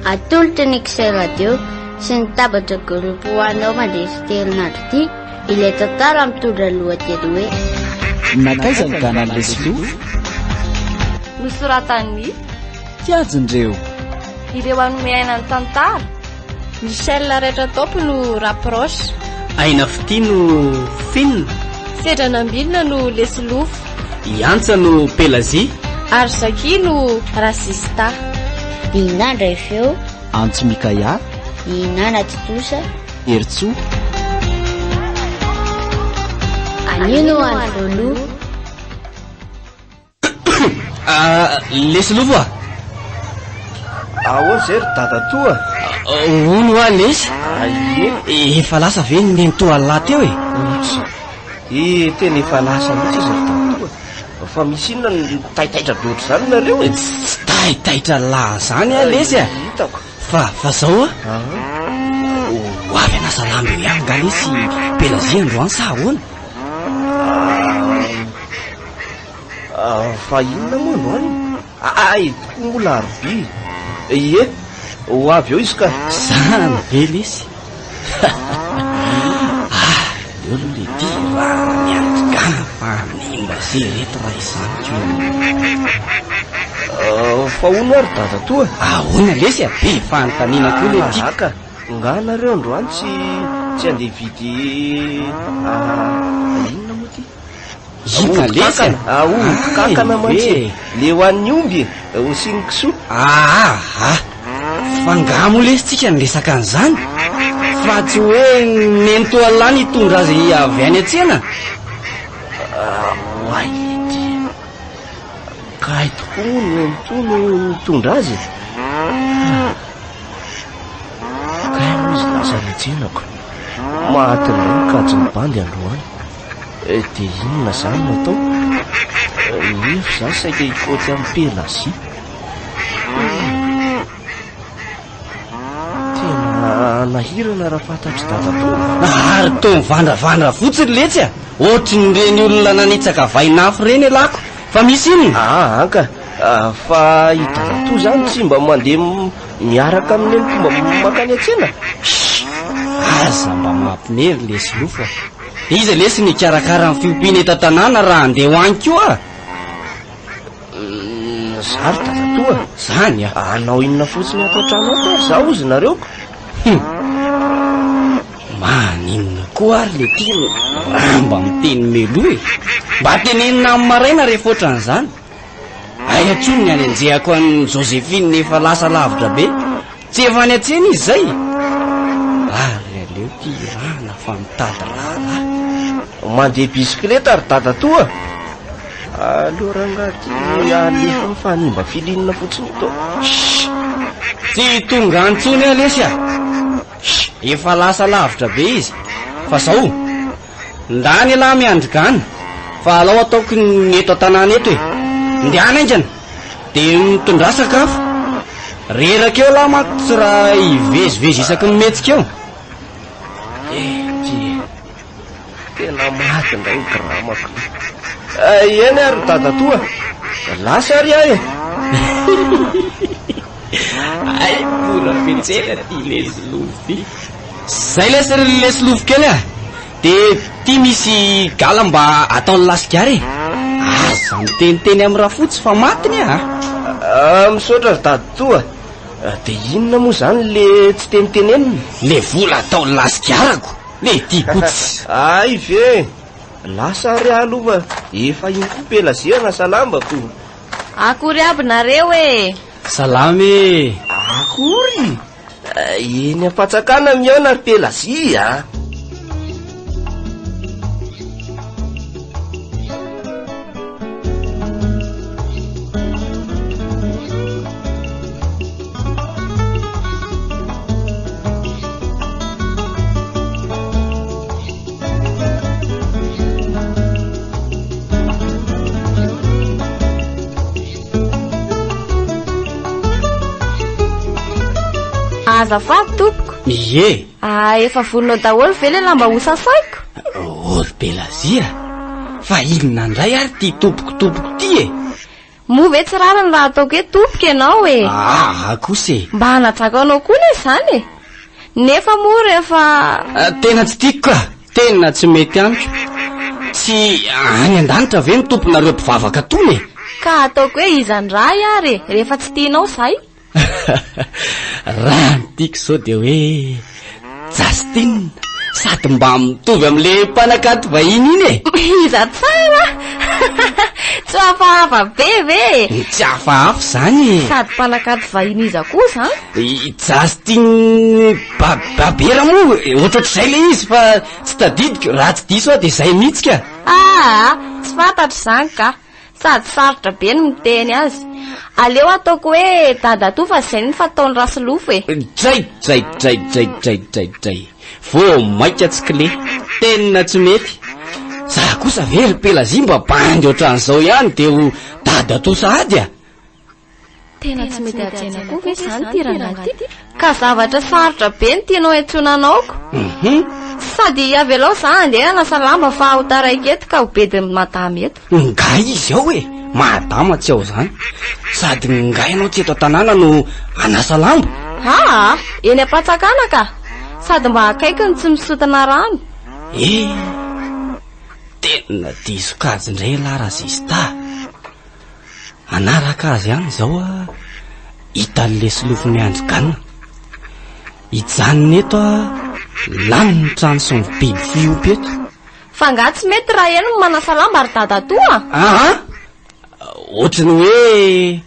Atolotry ny XL Radio sy ny Tabatra Group ho anao mandritra ity herinandro ity ilay tantara mitondra ny lohateny hoe Nankaiza ny ganan'i Lesilofo? Nosoratan'ny Tiajindreo. Ireo hanome aina ny tantara. Michel Raitratop no Rapproche. Aina Fitia no Finn. Sedra Nambinina no Lesilofo. I Antsa no Pelagie. Ary Jackie no Racista. I Nandra Feo. Antso Micaiah. I Nana Tontosa. Heritsoa. Anio no andro voalohany. Ah, lesy lofo ah. Ahoana izay ry dadatoa? Hono hoa lesy. Aie. Efa lasa ve ny nenitoa lahy teo e? Ohatry. Eh, tena efa lasa mihitsy izy ry dadatoa. Fa misy inona no taitaitra be ohatr'izany nareo e? Tsy taitaitra lahy zany ah lesy ah. Hitako. Fa, fa zao ah. Ho avy hanasa lamba eo ihany nga lesy Pelagie androany sa ahoana? Ah, fa inona moa androany? Ay, tokoa moa larobia. Ie, ho avy eo izy ka. Zany ve lesy? Ah, aleo aloha le ty raha miandry gana fa nimba ze reto raha izany ko. Ah, fa hono ary dadatoa? Ahoana lesy a? Be fanontaniana koa le ty. Aka, nga nareo androany tsy tsy andeha hividy ah, inona moa ty? Inona lesy a? Ah, ody kankana mantsy e. Le ho an'ny omby e, ho sin'ny kisoa. Ah, ah, fa nga moa lesy tsika niresaka an'izany? Fa tsy hoe nenitoa lahy nitondra azy avy any an-tsena? Ah, oay ty. Kay tokoa moa nenitoa no nitondra azy e. Kay moa izy lasa any an-tsenako. Maty indray ny kajin'ny bandy androany. Eh, dia inona izany no atao? Eh, nefa izaho saika hikaoty amin'ny Pelagie. Tena nahirana raha fantatr'i dadatoa. Ary toa mivandravandra fotsiny letsy a! Ohatrin'ireny olona nanitsaka vainafo ireny ialako. Fa misy inona? Ah, anka. Ah, fa i dadatoa izany tsy mba mandeha miaraka amin'ny neniko mba mankany an-tsena? Chut! Aza mba mampime ry lesilofo a! Iza lesy ny hikarakara ny fiompiana eto an-tanàna raha handeha ho any koa? Za ry dadatoa. Zany a. Hanao inona fotsiny ato an-trano ato ary za hozy nareo ko. Hum. Maninona koa ary le ty no raha mba miteny meloa e? Mba tenenina amin'ny maraina rehefa ohatran'izany. Aiza intsony ny hanenjehako an'i Joséphine efa lasa lavitra be. Tsy efa any an-tsena izy izay? Ary aleo ity irahana fa mitady raharaha. Mandeha bisikileta ry dadatoa. Aleo rangahy ty alefa fa hanimba filinina fotsiny eto. Chut! Tsy tonga any intsony aho lesy a! Chut! Efa lasa lavitra be izy. Fa zao, Ndany elah miandry gana fa alao ataoko ny eto an-tanàna eto e! Ndehana haingana dia mitondrà sakafo. Reraka eo lah manko tsy raha hivezivezy isaky ny mihetsika eo. Ety e! Tena maty indray ny gramako. Eh, eny ary dadatoa, lasa ary aho e! Hay mora fetsena ty lesilofo ty. Zay lesy ry lesilofo kely a! De ty misy gala mba ataon'ny lasigara e! Aza miteniteny amin'ny rafotsy fa matiny a! Ah, misaotra ry dadatoa. De inona moa zany le tsy tenitenenina? Le vola ataon'ny lasigarako! Le ty koa tsy. Hay ve! Lasa ary aho aloha fa efa iny koa Pelagie hanasa lamba ko. Akory aby nareo e! Salama e! Akory! Eny am-patsakana mihaona ry Pelagie a! Azafady tompoko. Ie. Ah, efa vonona daholo ve le lamba ho sasaiko? Oh, ry Belazia, fa inona indray ary ty tompoko tompoko ty e? Moa ve tsy rariny raha ataoko hoe tompoko ianao e? Aa kosa e! Mba hanajako anao koa anie izany e! Nefa moa rehefa. Tena tsy tiako ka! Tena tsy mety amiko. Tsy any an-danitra ve ny tomponareo mpivavaka tony e? Ka ataoko hoe iza ny ray ary e, rehefa tsy tianao izay? Raha ny tiako izao dia hoe Justin, sady mba mitovy amin'ilay mpanakanto vahiny iny e! Iza tsara? Tsy hafahafa be ve e? Tsy hafahafa izany e! Sady mpanakanto vahiny iza koa izany? I Justin Ba- Babera moa ohatrohatr'izay ilay izy fa tsy tadidiko, raha tsy diso aho dia izay mihitsy ka! Aa, tsy fantatro izany ka! Sady sarotra be ny miteny azy. Aleo ataoko hoe dadatoa fa izay no fataon'i Rasolofo e. Dray dray dray dray dray dray dray. Vao maika tsy kle. Tena tsy mety. Za kosa ve ry Pelagie mba bandy ohatran'izao ihany dia ho dadatoa sahady a! Tena tsy mety hajaina koa ve izany ity rangahy ity? Ka zavatra sarotra be no tianao hiantsoana anao ko. Mhm. Sady avelao za handeha hanasa lamba fa ho taraiky eto ka ho bedin'i madama eto. Ngahy izy ao e! Madama tsy ao izany. Sady ngahy ianao tsy eto an-tanàna no hanasa lamba? Aa, eny am-patsakana ka! Sady mba akaiky no tsy misotona rano. Eh! Tena diso kajy indray ialahy Razista. Hanaraka azy any izao aho, hitan'ilay solofo miandry ganona. Hijanona eto aho, lany ny trano sy ny biby fiompy eto. Fa angaha tsy mety raha eny no manasa lamba ry dadatoa a? Aa! Ohatry ny hoe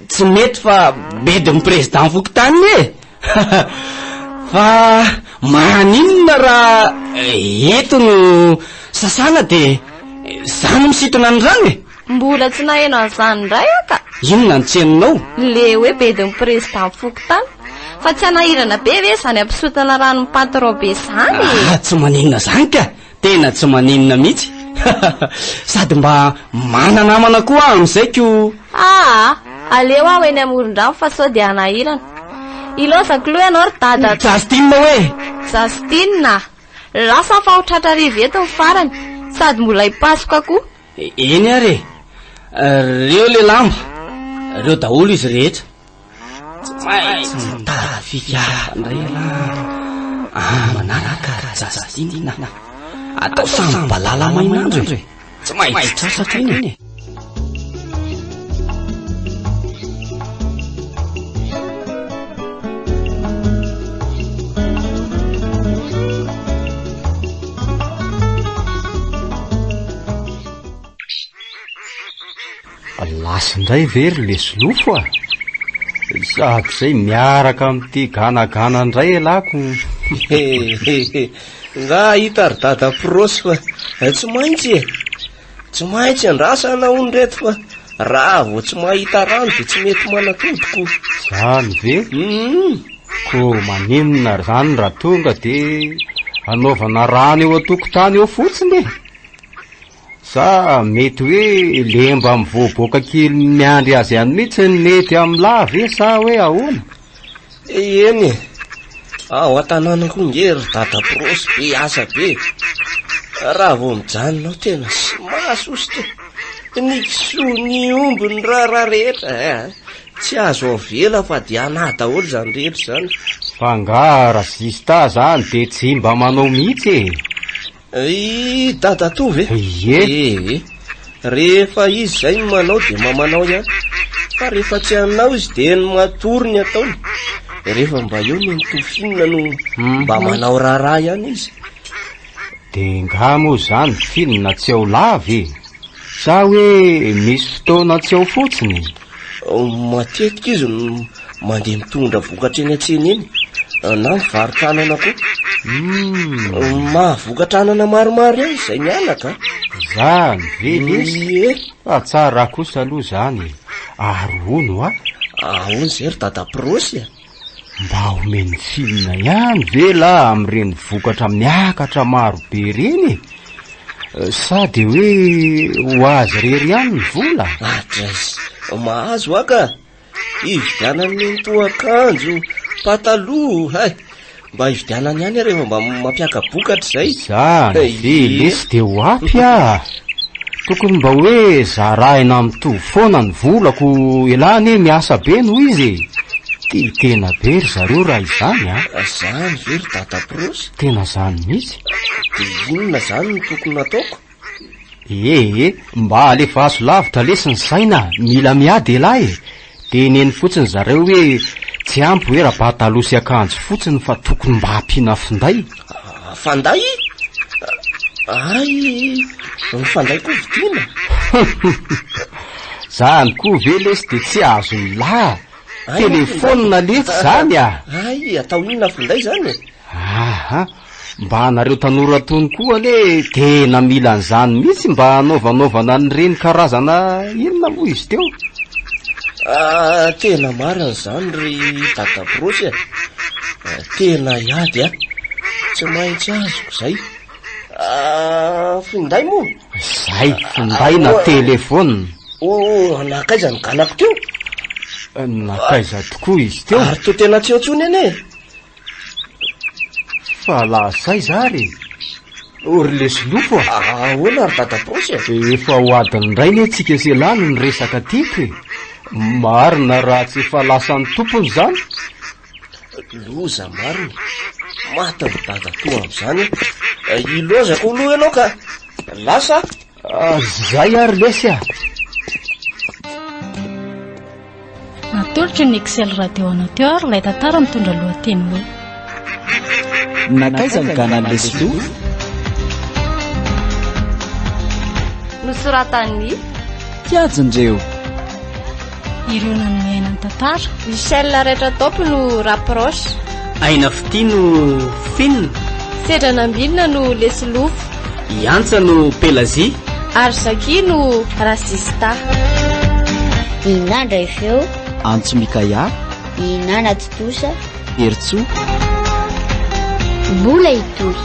tsy mety fa bedin'ny président fokontany e! Fa maninona raha eto no sasana dia za no misintona ny rano e? Mbola tsy naheno an'izany indray aho ka. Inona no tsy henonao? Le hoe bedin'ny président fokontany. Fa tsy hanahirana be ve izany hampisotana rano ny patron be izany e? Ah, tsy maninona izany ka! Tena tsy maninona mihitsy. Sady mba mana-namana koa aho amin'izay ko. Aa, aleo aho eny amoron-drano fa sao dia hanahirana. Ilaozako loha ianao ry dada. Justine hoe? Justine a! Lasa fa ho tratra hariva eto ny farany, sady mbola hipasoka koa. Eny ary e! Reo le lamba, reo daholo izy rehetra. Tsy maintsy mitady fika hafa indray ialahy amin'ny manaraka ry Justine a! Atao samy valala main'andro e! Tsy maintsy tratra iny e! Lasa indray ve ry lesolofo a? Sady izay miaraka amin'ity ganagana indray ialahy ko. Nga hita ry dada prosy fa tsy maintsy e. Tsy maintsy andrasana hono reto fa raha vao tsy mahita rano dia tsy mety manatody ko. Zany ve? Hum. Ko maninona ary zany raha tonga dia anaovana rano eo an-tokotany eo fotsiny e? Sa mety hoe le mba mivoaboaka kely miandry azy any mihitsy ny mety amin'lah ve sa hoe ahoana? Eny e! Ao an-tanàna koa nge ry dada prosy be asa be e! Raha vao mijanona ao tena sy mahasosotra e! Ny kisoa, ny omby, ny raharaha rehetra eh! Tsy azo avela fa dia anah daholo izany rehetra izany. Fa angaha Razista zany dia tsy mba manao mihitsy e? I dadatoa ve? Ie. Ee. Rehefa izy izay no manao dia mba manao ihany. Fa rehefa tsy hanao izy dia ny matory ny ataony. Rehefa mba eo ny mitofinina no mba manao raharaha ihany izy. Dia nga moa izany finina tsy ao lava e? Sa hoe misy fotoana tsy ao fotsiny? Matetika izy no mandeha mitondra vokatra eny an-tsena eny, na mivarotra anana koa. Hmm. Mahavokatra anana maromaro ihany izay mianaka. Zany ve lesy? Ie. Fa tsara kosa aloha zany e. Ary hono a? Ahoana izay ry dada Prosy a? Mba omen'ny filina ihany ve lah amin'ireny vokatra miakatra maro be ireny e? Sa dia hoe ho azy irery ihany ny vola? Adraizy, mahazo aho ka! Hividianany nenitoa akanjo, pataloha, hay! Mba hividianany ihany aho rehefa mba mampiaka-bokatra izay. Izany ve lesy dia ho ampy ah! Tokony mba hoe zarahina mitovy foana ny volako elah anie miasa be no izy e. Tia tena be ry zareo raha izany a. Zany ve ry dadaprosy? Tena zany mihitsy. Dia inona zany no tokony hataoko? Ee, mba alefaso lavitra lesy ny saina, mila miady elah e. Teneno fotsiny zareo hoe tsy ampy hoe raha pataloha sy akanjo fotsiny fa tokony mba ampiana finday. Fanday? Ay, ny fanday koa vidiana. Zany koa ve lesy dia tsy azon'ny lahy? Telefonina letsy zany ah! Ay, atao inona finday zany e? Aha, mba anareo tanora tony koa anie tena mila an'izany mihitsy mba hanaovanaovana an'ireny karazana inona moa izy teo? Ah, tena marina izany ry dadabrosy e. Ah, tena hiady ah. Tsy maintsy azoko izay. Ah, finday moa? Zay, finday na telefona. Oh, nankaiza ny ganako teo? Nankaiza tokoa izy teo? Ary toa tena tsy eo intsony anie. Fa lasa aiza ary e? O ry lesolofo a! Ahoana ry dadapaosy e? Efa ho adiny indray anie tsika sy elah no niresaka teto e! Marina raha tsy efa lasan'ny tompony izany? Loza marina! Maty ny dadatoa amin'izany e! Ilozako aloha ianao ka! Lasa aho! Zay ary lesy a! Natolotry ny Excel Radio anao teo ary ilay tantara mitondra lohateny hoe. Nankaiza ny ganan'i Lesilofo? Nosoratan'i. Kiajindreo. Ireo nanome aina ny tantara. Michel Raitra Top no Rapproche. Aina Fitia no Finn. Sedra Nambinina no Lesilofo. I Antsa no Pelagie. Ary Zakia no Razista. I Nandra Feo. Antso Mikaia. I Nana Tontosa. Herintsoa. Mbola hitohy.